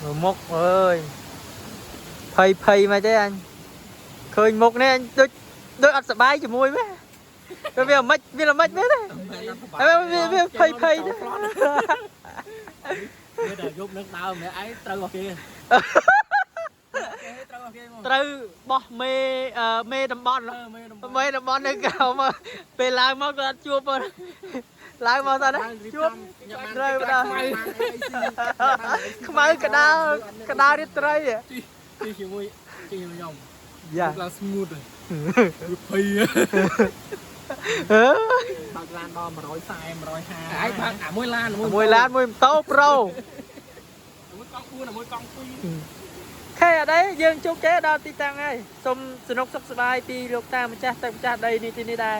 មើលមុខអើយភ័យភ័យមកទេអញឃើញមុខនេះអញដូចដូចអត់សប្បាយជាមួយមែនវាវាមិនវាមិនមែនទេហើយវាវាភ័យភ័យទេ វាដល់យប់នឹងដើមម្នាក់ឯងត្រូវរបស់គេគេត្រូវរបស់គេមក ត្រូវបោះមេអឺមេតំបន់ អឺមេតំបន់ មេតំបន់នៅក្រោមមកពេលឡើងមកក៏អត់ជួបផងឡើងមកសិនណាជួបត្រូវដល់ខ្មៅកដាលកដាលរាត្រី ជីជីជាមួយជីជាមួយខ្ញុំ យ៉ា ឡើង smooth វាភ័យ អឺ បើកឡានដល់140 150 ឯងបើកអាមួយឡាន មួយឡានមួយម៉ូតូប្រូ មួយកង់4មួយកង់2 ខេអត់អីយើងជោគជ័យដល់ទីតាំងហើយសូមសនុកសុខសប្បាយពីលោកតាម្ចាស់ទឹកម្ចាស់ដីនេះទីនេះដែរ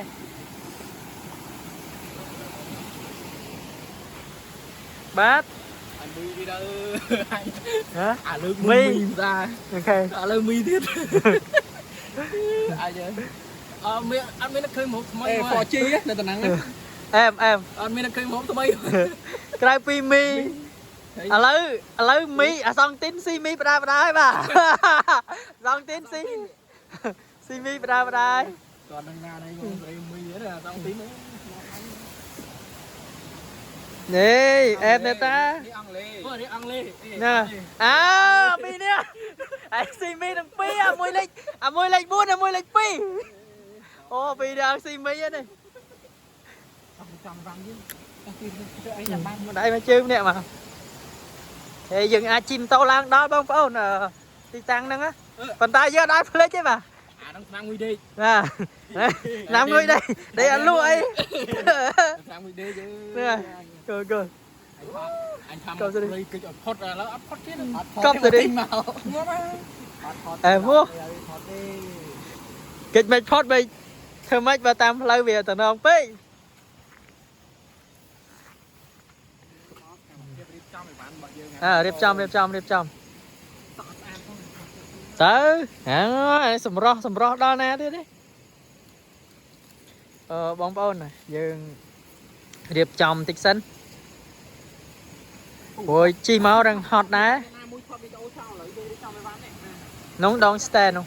បាទ អាមីទៀតអើ ហ៎ អាលើកមីតា OK អាលើមីទៀតអាចអត់មានអត់មានឃើញមុខថ្មី អេ 4G នៅតំណែង អែមអែម អត់មានឃើញមុខថ្មី ក្រៅពីមីឥឡូវឥឡូវមីអាសងទីនស៊ីមីបដាបដាហើយបាទសងទីនស៊ីស៊ីមីបដាបដាហើយ គាត់នឹងណានេះមកស្រីមីហ្នឹងអាសងទីនេះ នេះអែមនេតា នេះអង់គ្លេស អូនេះអង់គ្លេស ណាអើមីនេះឯងស៊ីមីទាំងពីរអាមួយលេខអាមួយលេខ4អាមួយលេខ2អូពីរនេះស៊ីមីហ្នឹងនេះ ចាំរំយើងទីទៅអីចាំបាន មិនដៃមកជើងម្នាក់មកហេយើងអាចជិះម៉ូតូឡើងដល់បងប្អូនអឺទីតាំងហ្នឹងណាប៉ុន្តែយើងអត់អាចភ្លេចទេបាទ អាហ្នឹងឆ្នាំមួយដេក បាទណាំងួយដីដីអត់លក់អី ឆ្នាំមួយដេក នេះគោគោ អញថាមកលុយកិច្ចអត់ផុតឥឡូវអត់ផុតទៀត អត់ កប់ទៅនេះ មកងាប់អត់ផត អែមហូ ផតទេ កិច្ចមិនផុតបីធ្វើម៉េចបើតាមផ្លូវវាតំណងពេក រៀបចំឲ្យបានរបស់យើង អើរៀបចំរៀបចំរៀបចំទៅហ្នឹងសម្រស់សម្រស់ដល់ណាទៀតទេអឺបងប្អូនណាយើងរៀបចំតិចសិនព្រោះជិះមករឹងហត់ដែរ ណាមួយថតវីដេអូចោលឥឡូវយើងរៀបចំឲ្យបាននេះ នងដង stand នោះ